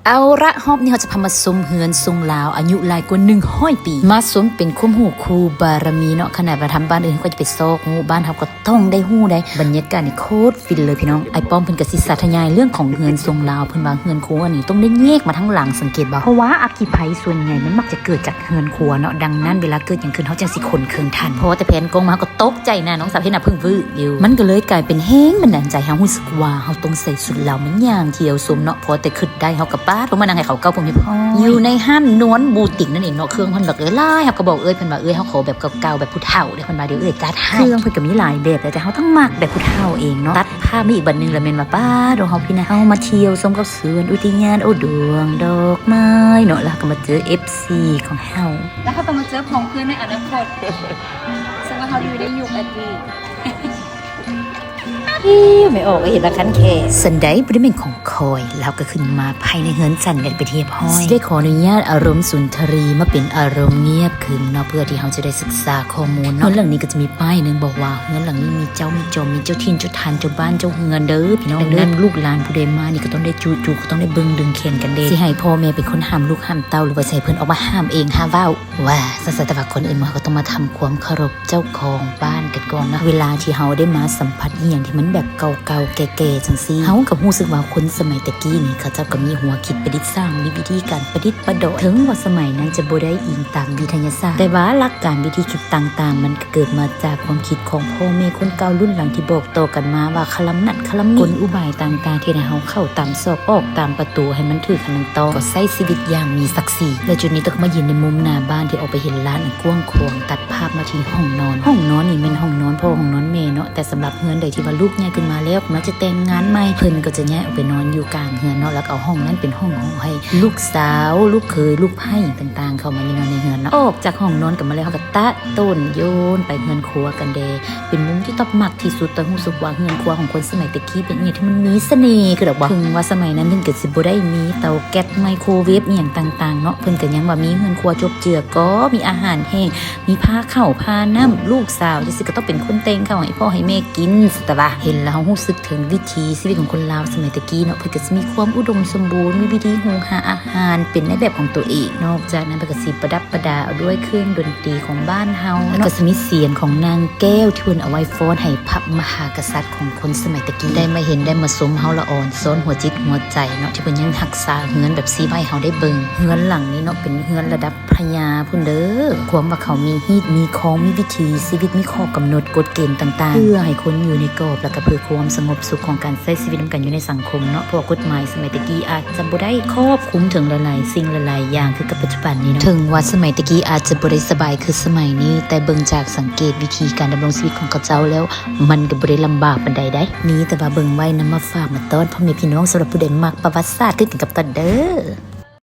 ເອົາລະ ຮອບນີ້ເຮົາຈະພາມາຊົມເຮືອນຊົງລາວອາຍຸຫຼາຍກວ່າໜຶ່ງຮ້ອຍປີ ມາຊົມເປັນຄວາມຮູ້ຄູ່ບາລະມີເນາະ. ຂະໜາດວ່າທຳບ້ານອື່ນເຮົາກໍຈະໄປຊອກຮູ້ ບ້ານເຮົາກໍຕ້ອງໄດ້ຮູ້ໄດ໋. ບັນຍາກາດນີ້ໂຄດຟິນເລີຍພີ່ນ້ອງ. ອ້າຍປ້ອມເພິ່ນກໍຊິສາທະຍາຍເລື່ອງຂອງເຮືອນຊົງລາວ ເພິ່ນວ່າເຮືອນຄົວນີ້ຕ້ອງໄດ້ແຍກມາທາງຫຼັງ ສັງເກດບໍ່? ເພາະວ່າອັກຄີໄພສ່ວນໃຫຍ່ມັນມັກຈະເກີດຈາກເຮືອນຄົວເນາະ. ດັ່ງນັ້ນເວລາເກີດຫຍັງຂຶ້ນ ເຮົາຈັ່ງຊິຂົນເຄື່ອງທັນ. ພໍແຕ່ແພນກ້ອງມາ ເຮົາກໍຕົກໃຈນະ ນ້ອງສາວເຮັດໜ້າເພິ່ງວືດຢູ່. ມັນກໍເລີຍກາຍເປັນແຮງບັນດານໃຈໃຫ້ເຮົາຮູ້ສຶກວ່າເຮົາຕ້ອງໃສ່ຊຸດລາວມາຍ່າງທ່ຽວຊົມເນາະ. ພໍແຕ່ຄິດໄດ້ເຮົາກໍປາດລົງມານັ່ງໃຫ້ເຂົາເກົ້າພົມຮຽບຮ້ອຍ ຢູ່ໃນຮ້ານນວນບູຕິກນັ້ນເອງເນາະ. ເຄື່ອງເພິ່ນແບບຫຼາຍໆ ເຮົາກໍບອກເອື້ອຍເພິ່ນວ່າ ເອື້ອຍ ເຮົາຂໍແບບເກົ່າໆ ແບບຜູ້ເຖົ້າເດ້ ເພິ່ນວ່າ ດຽວເອື້ອຍຈັດໃຫ້. ເຄື່ອງເພິ່ນກໍມີຫຼາຍແບບແຫຼະ ແຕ່ເຮົາທັງມັກແບບຜູ້ເຖົ້າເອງເນາະ. ຕັດພາບມາອີກບັດໜຶ່ງລະແມ່ນວ່າ ປາດ ເຮົາພີ່ນະ ເຮົາມາທ່ຽວຊົມກັບສວນອຸທິຍານ ໂອ້ ດວງດອກໄມ້ເນາະ ແລ້ວເຮົາກໍມາເຈີເອັຟຊີຂອງເຮົາ ແລ້ວເຮົາກໍມາເຈີພ້ອມເພື່ອນໃນອະນາຄົດ ເຊິ່ງວ່າເຮົາຢູ່ໃນຍຸກອະດີດ. ອິ້ວ ແມ່ອອກເຫັນລະຄັນແຂນ. ສັນໃດບໍ່ໄດ້ແມ່ນຂອງຂ້ອຍ ລາວກໍຂຶ້ນມາພາຍໃນເຮືອນສັນແລ້ວເປັນທີ່ຮຽບຮ້ອຍ. ຊິໄດ້ຂໍອະນຸຍາດອາລົມສຸນທະຣີມາເປັນອາລົມງຽບຂຶ້ນເນາະ ເພື່ອທີ່ເຮົາຈະໄດ້ສຶກສາຂໍ້ມູນເນາະ. ເຮືອນຫຼັງນີ້ກໍຈະມີປ້າຍໜຶ່ງບອກວ່າ ເຮືອນຫຼັງນີ້ມີເຈົ້າມີຈອມ ມີເຈົ້າຖິ່ນເຈົ້າຖານ ເຈົ້າບ້ານເຈົ້າເຮືອນເດີພີ່ນ້ອງ. ດັ່ງນັ້ນລູກຫຼານຜູ້ໃດມານີ້ກໍຕ້ອງໄດ້ຈຸ ຈຸ ກໍຕ້ອງໄດ້ເບິ່ງດຶງແຂນກັນເດ້. ຊິໃຫ້ພໍ່ແມ່ເປັນຄົນຫ້າມລູກຫ້າມເຕົ້າ ຫຼືວ່າຊິໃຫ້ເພິ່ນອອກມາຫ້າມເອງ ຫ້າມເວົ້າ ວ່າຊັ້ນຊະ. ແຕ່ວ່າກ່ອນອື່ນເຮົາກໍຕ້ອງມາທຳຄວາມເຄົາລົບເຈົ້າຂອງບ້ານກັນກ່ອນເນາະ. ເວລາທີ່ເຮົາໄດ້ມາສຳຜັດອີ່ຫຍັງທີ່ມັນແບບເກົ່າໆ ແກ່ໆ ຈັ່ງຊີ້ ເຮົາກໍຮູ້ສຶກວ່າຄົນສະໄໝແຕ່ກີ້ນີ້ ເຂົາເຈົ້າກໍມີຫົວຄິດປະດິດສ້າງ ມີວິທີການປະດິດປະດອຍ. ເຖິງວ່າສະໄໝນັ້ນຈະບໍ່ໄດ້ອີງຕາມວິທະຍາສາດ ແຕ່ວ່າຫຼັກການ ວິທີຄິດຕ່າງໆ ມັນກໍເກີດມາຈາກຄວາມຄິດຂອງພໍ່ແມ່ຄົນເກົ່າລຸ້ນຫຼັງທີ່ບອກຕໍ່ກັນມາວ່າ ຄະລຳນັ້ນຄະລຳນີ້ ກົນອຸບາຍຕ່າງໆ ທີ່ເຮັດໃຫ້ເຮົາເຂົ້າຕາມຊອກ ອອກຕາມປະຕູໃຫ້ມັນຖືກອັນນັ້ນຕ້ອງ ກໍໃຊ້ຊີວິດຢ່າງມີສັກສີ. ແລະ ຈຸດນີ້ຕ້ອງມາຢືນໃນມຸມໜ້າບ້ານທີ່ອອກໄປເຫັນລານອັນກວ້າງຂວາງ ຕັດພາບມາທີ່ຫ້ອງນອນ. ຫ້ອງນອນນີ້ແມ່ນຫ້ອງນອນພໍ່ຫ້ອງນອນແມ່ເນາະ, ແຕ່ສຳລັບເຮືອນໃດທີ່ວ່າລູກໃຫຍ່ຂຶ້ນມາແລ້ວ ກຳລັງຈະແຕ່ງງານໃໝ່ ເພິ່ນກໍຈະຍ້າຍອອກໄປນອນຢູ່ກາງເຮືອນເນາະ, ແລ້ວກໍເອົາຫ້ອງນັ້ນເປັນຫ້ອງໃຫ້ລູກສາວ ລູກເຂີຍ ລູກໃພ້ຕ່າງໆ ເຂົ້າມາຢູ່ນອນໃນເຮືອນເນາະ. ອອກຈາກຫ້ອງນອນກັນມາແລ້ວ ເຮົາກໍຕະໂຕນໂຍນໄປເຮືອນຄົວກັນແດ່. ເປັນມຸມທີ່ຕອບມັກທີ່ສຸດ ຕອນຮູ້ສຶກວ່າເຮືອນຄົວຂອງຄົນສະໄໝແຕ່ກີ້ເປັນອີ່ຫຍັງທີ່ມັນມີສະເໜ່ ຄືດອກບໍ່? ເຖິງວ່າສະໄໝນັ້ນເພິ່ນກໍຊິບໍ່ໄດ້ມີເຕົາແກັສ ໄມໂຄເວຟ ອີ່ຫຍັງຕ່າງໆເນາະ, ເພິ່ນກໍຍັງວ່າມີເຮືອນຄົວຈົບເຈືອ ກໍມີອາຫານແຫ້ງ ມີພາເຂົ້າພານ້ຳ. ລູກສາວຈັ່ງຊີ້ກໍຕ້ອງເປັນຄົນແຕ່ງເຂົ້າໃຫ້ພໍ່ໃຫ້ແມ່ກິນ ແຕ່ວ່າເຫັນແລ້ວເຮົາຮູ້ສຶກເຖິງວິຖີຊີວິດຂອງຄົນລາວສະໄໝແຕ່ກີ້ເນາະ, ເພິ່ນກໍຊິມີຄວາມອຸດົມສົມບູນ ມີວິທີຫູຫາອາຫານເປັນໃນແບບຂອງຕົວເອງ. ນອກຈາກນັ້ນເພິ່ນກໍຊິປະດັບ ປະດາເອົາດ້ວຍເຄື່ອງດົນຕີຂອງບ້ານເຮົາເນາະ, ແລ້ວກໍຊິມີສຽງຂອງນາງແກ້ວທີ່ເພິ່ນເອົາໄວ້ຟ້ອນໃຫ້ພະມະຫາກະສັດຂອງຄົນສະໄໝແຕ່ກີ້ ໄດ້ມາເຫັນ ໄດ້ມາຊົມເຮົາລະອອນຊອນຫົວຈິດຫົວໃຈເນາະ, ທີ່ເພິ່ນຍັງຮັກສາເຮືອນແບບຊີ້ໄວ້ເຮົາໄດ້ເບິ່ງ. ເຮືອນຫຼັງນີ້ເນາະ ເປັນເຮືອນລະດັບພະຍາພຸ້ນເດີ, ຄວາມວ່າເຂົາມີຮີດມີຄອງ ມີວິຖີຊີວິດ ມີຂໍ້ກຳນົດກົດເກນຕ່າງໆ ເພື່ອໃຫ້ຄົນຢູ່ໃນກອບ ແລ້ວກໍເພື່ອຄວາມສະຫງົບສຸກຂອງການໃຊ້ຊີວິດນຳກັນຢູ່ໃນສັງຄົມເນາະ, ເພາະວ່າກົດໝາຍສະໄໝແຕ່ກີ້ອາດ ຈະບໍ່ໄດ້ຄອບຄຸມເຖິງຫຼາຍໆສິ່ງຫຼາຍໆຢ່າງຄືກັບປັດຈຸບັນນີ້ເນາະ. ເຖິງວ່າສະໄໝແຕ່ກີ້ອາດຈະບໍ່ໄດ້ສະບາຍຄືສະໄໝນີ້, ແຕ່ເບິ່ງຈາກສັງເກດວິທີການດຳລົງຊີວິດຂອງເຂົາເຈົ້າແລ້ວ ມັນກໍບໍ່ໄດ້ລຳບາກປານໃດໃດ. ມີແຕ່ວ່າເບິ່ງໄວ້ນຳມາຝາກມາຕ້ອນພໍ່ແມ່ພີ່ນ້ອງ ສຳລັບຜູ້ໃດມັກປະຫວັດສາດຄືກັນກັບຕາເດີ.